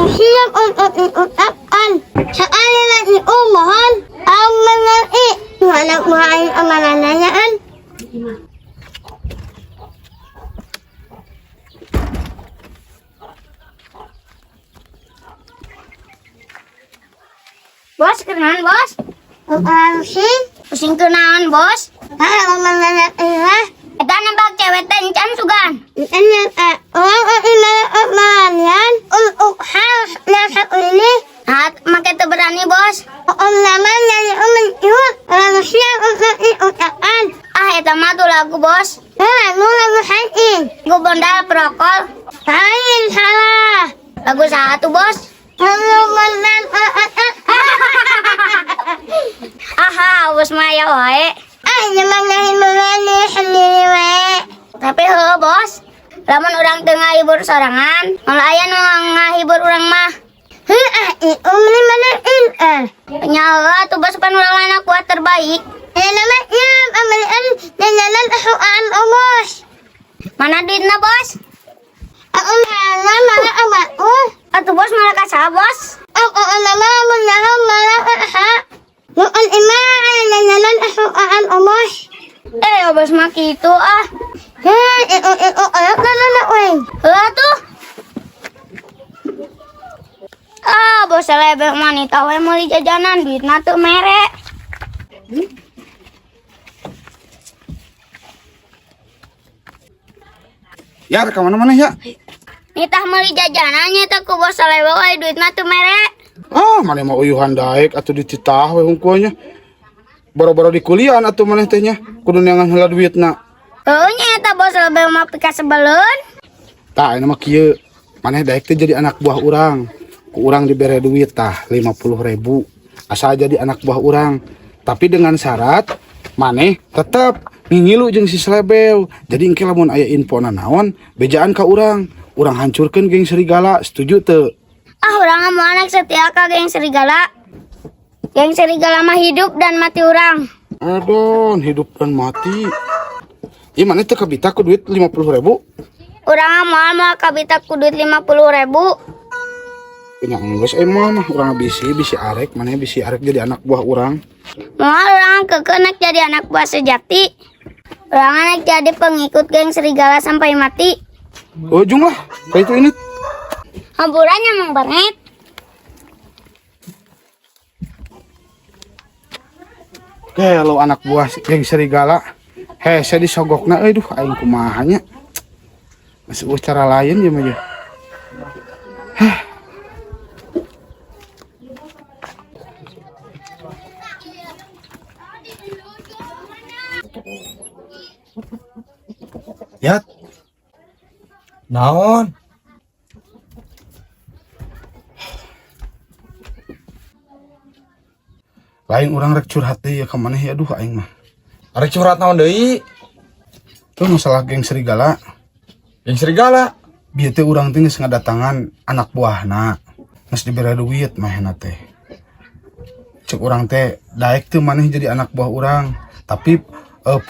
Hirap utak-utakan. Sa kanila iumuhon ang mga i. Walang buhay ang maranayaan. Bos, kenalan bos. Ukarusin. Pusing kenalan bos. Ang mga ira. Eta nembak cewek teh encan sugan. Orang ang untuk harus nasa ini. Nah, make teu berani bos. Om naman yang umenyut manusia untuk diucapkan. Ah, eta mah tuh lagu bos. Lagu lagu hain. Lagu bondal prokol. Lain salah. Lagu satu bos. Lagu menang. Aha, bos mah ya wae. Ah, jangan lain melani sendiri wae. Tapi heuh bos, lamun urang teu ngahibur sorangan, moal aya nu ngahibur urang mah. Heuh ah, itu mana in ah. Nyawa tuh bos pan urang anak kuat terbaik. Eh namanya amalian jalan asuan omos. Mana duitna bos? Aku mana mana amatku. Atuh bos malah ka bos. Aku nama menahan malah aha. Bukan iman jalan asuan omos. Eh, bos mah kitu ah. Hei, itu itu anak anak weng. Heuh tuh. Ah, bos selebek wanita we meuli jajanan duitna teu mere. Ya, ke mana-mana ya? Nitah meuli jajanannya teh ku bos selebek we duitna teu mere. Ah, mana mau uyuhan daek atau dititah we hungkulnya. Boro-boro di kuliah atuh maneh teh nya. Kudu neangan heula duitna. Heuh nya eta bos selebek mah pikasebeleun. Tah, ayeuna mah kieu. Maneh daek teh jadi anak buah urang. Ku urang dibere duit tah 50.000. Asal jadi anak buah urang. Tapi dengan syarat maneh tetep ngingilu jeung si Slebew. Jadi engke lamun aya info nanaon, bejaan ka urang. Urang hancurkeun geng serigala, setuju teu? Ah, urang mah anak setia ka geng serigala. Geng serigala mah hidup dan mati urang. Aduh, hidup dan mati. Ieu maneh teu kabita ku duit 50.000? Urang mah moal kabita ku duit 50.000. Nya geus emang mah urang bisi bisi arek, maneh bisi arek jadi anak buah urang. Moal urang keukeuh nek jadi anak buah sejati. Urang nek jadi pengikut geng serigala sampai mati. Ujung lah, kayak itu ini. Hampurannya mang banget. Kalau anak buah geng serigala, hese disogokna euy duh aing kumaha nya. Geus eueuh cara lain ya mah ya. Heh. Yat. Naon? Lain urang rek curhat deui ya ka maneh ya, aduh aing mah. Arek curhat naon deui? Tuh masalah geng serigala. Geng serigala. Bieu teh urang teh geus ngadatangan anak buahna. Geus dibere duit manehna teh. Cek urang teh daek teu maneh jadi anak buah urang, tapi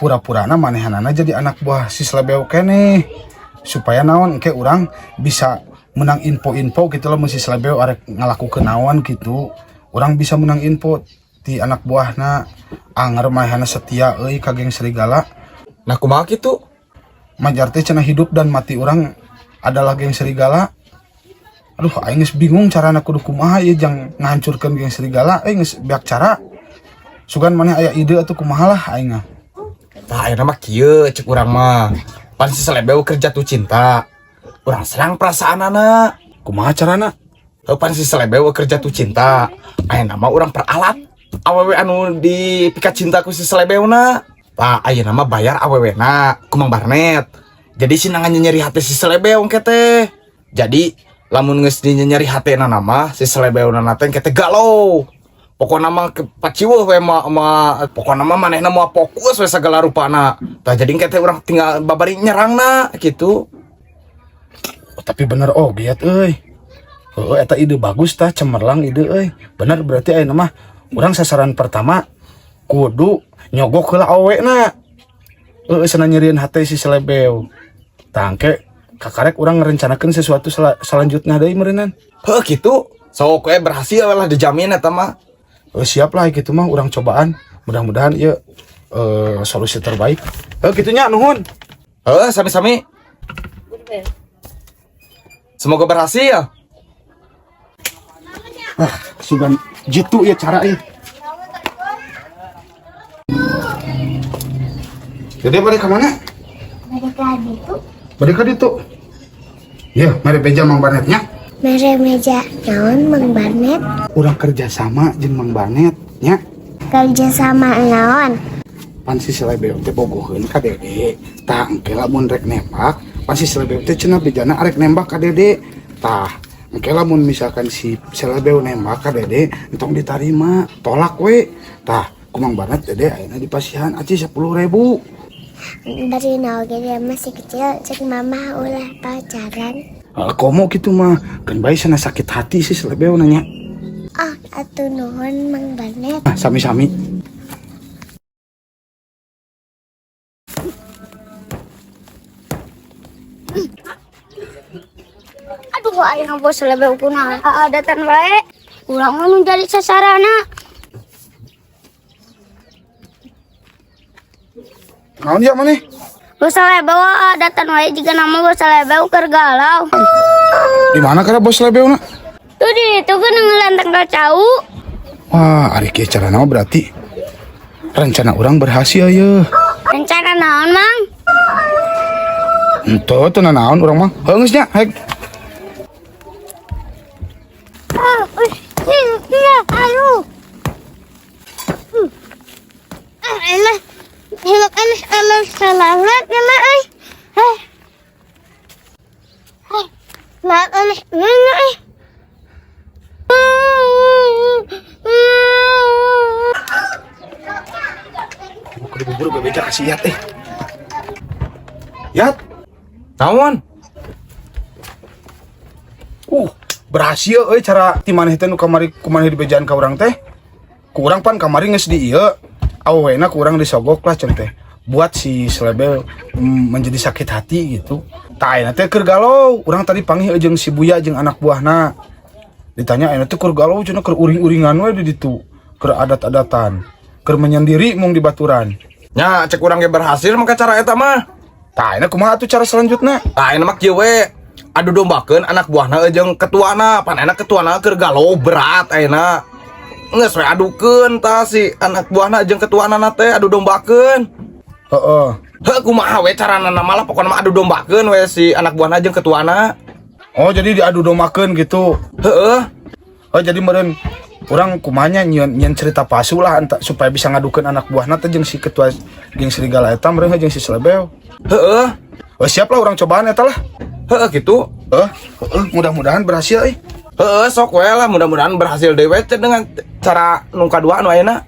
pura-purana manehanana jadi anak buah si Slebew keneh. Supaya naon engke urang bisa menang info-info gitu loh, mun si Slebew arek ngalakukeun naon gitu. Urang bisa menang info ti anak buahna, anger manehna setia euy ka geng serigala. Nah kumaha kitu? Majar teh cenah hidup dan mati urang adalah geng serigala. Aduh aing geus bingung carana kudu kumaha ieu jang ngahancurkeun geng serigala, euy geus beak cara. Sugan maneh aya ide atuh kumaha lah aing mah. Tah ayeuna mah kieu cek urang mah. Pan si Slebew keur jatuh cinta. Urang serang perasaanana. Kumaha carana? Heuh pan si Slebew keur jatuh cinta. Ayeuna mah urang peralat awewe anu dipika cinta ku si Slebewna. Tah ayeuna mah bayar awewena ku Mang Barnet. Jadi si nangan nyeri hati si Slebew engke teh. Jadi lamun geus nyeri hatena mah si Slebewna teh engke teh galau. Pokona mah paciweuh we mah, mah pokona mah manehna moal fokus we sagala rupana. Tah jadi engke teh urang tinggal babari nyerangna gitu. Oh, tapi bener oge ya euy. Heuh eta ide bagus tah, cemerlang ide euy. Bener berarti ayeuna mah urang sasaran pertama kudu nyogok heula awewena. Heuh cenah nyerieun hate si Slebew. Tah engke Kakarek urang ngerencanakeun sesuatu selanjutnya deui meureunnan. Heuh, gitu. Sok we, berhasil lah, dijamin eta mah. Oh, siap lah, gitu mah urang cobaan. Mudah-mudahan ieu solusi terbaik. Eh, kitu nya, nuhun. Heuh, sami-sami. Semoga berhasil. Ah, sugan jitu ya cara ieu. Jadi balik ke mana? Balik lagi tuh. Balik ka ditu. Ya, mere beja Mang Barnetnya. Mere meja naon, Mang Barnet? Urang kerja sama jeung Mang Barnet nya. Kerja sama naon? Pan si Selebeo teh bogoheun ka Dede. Tah, engke lamun rek nembak, pan si Selebeo teh cenah bejana arek nembak ka Dede. Tah, engke lamun misalkan si Selebeo nembak ka Dede, entong ditarima, tolak we. Tah, ku Mang Barnet Dede ayeuna dipasihan aci 10.000. Dari naon dia masih kecil, cek mama ulah pacaran. Ah, komo kitu mah, kan bae sana sakit hati si Selebeo nanya. Oh, atuh nuhun, Mang Barnet. Ah, sami-sami. Aduh, aing bos lebih kunaon datang wae. Urang mah nu jadi sasarana. Naon ya maneh? Bos lebeu datang wae jiga nama bos lebeu keur galau. Di mana kana bos Selebeo na? Tuh di itu kan ngelantang ka cau. Wah, ari kieu carana mah berarti rencana urang berhasil ye. Rencana naon, Mang? Henteu teu nanaon urang mah. Heuh, geus nya, haek. Ah, iya, aduh. Ah, elah. Hilap elah, elah, salamat, elah, eh. Eh. Eh, maaf, elah, elah, eh. Kudu bubur bebeja ka si Yat eh. Yat, Naon? Berhasil euy cara ti maneh teh nu kamari ku maneh dibejaan ka urang teh. Ku urang pan kamari geus di ieu. Awena ku urang disogok lah cenah teh. Buat si Selebel menjadi sakit hati gitu. Tah, ayeuna teh keur galau. Urang tadi panggih jeung si Buya jeung anak buahna. Ditanya ayeuna teh keur galau cenah, keur uring-uringan we di ditu. Keur adat-adatan. Keur menyendiri mung di baturan. Nya, cek urang ge berhasil maka cara eta mah. Tah, ayeuna kumaha atuh cara selanjutna? Tah, ayeuna mah kieu we. Adu dombakeun anak buahna jeung ketuana. Pan ayeuna ketuana keur galau berat ayeuna. Geus we adukeun tah si anak buahna jeung ketuana na teh, adu dombakeun. Heeh. Heuh, kumaha we carana malah, pokona mah adu dombakeun we si anak buahna jeung ketuana. Oh, jadi diadu dombakeun gitu. Heeh. Oh, jadi meureun urang kumanya nyieun nyieun cerita palsu lah enta, supaya bisa ngadukeun anak buahna teh jeung si ketua geng serigala eta meureun jeung si Selebeo. Heeh. Oh, siap lah, urang cobaan eta lah. Heeh, gitu. Heeh, heeh, mudah-mudahan berhasil euy. Heeh, sok we lah, mudah-mudahan berhasil deui we dengan cara nu kadua nu ayeuna.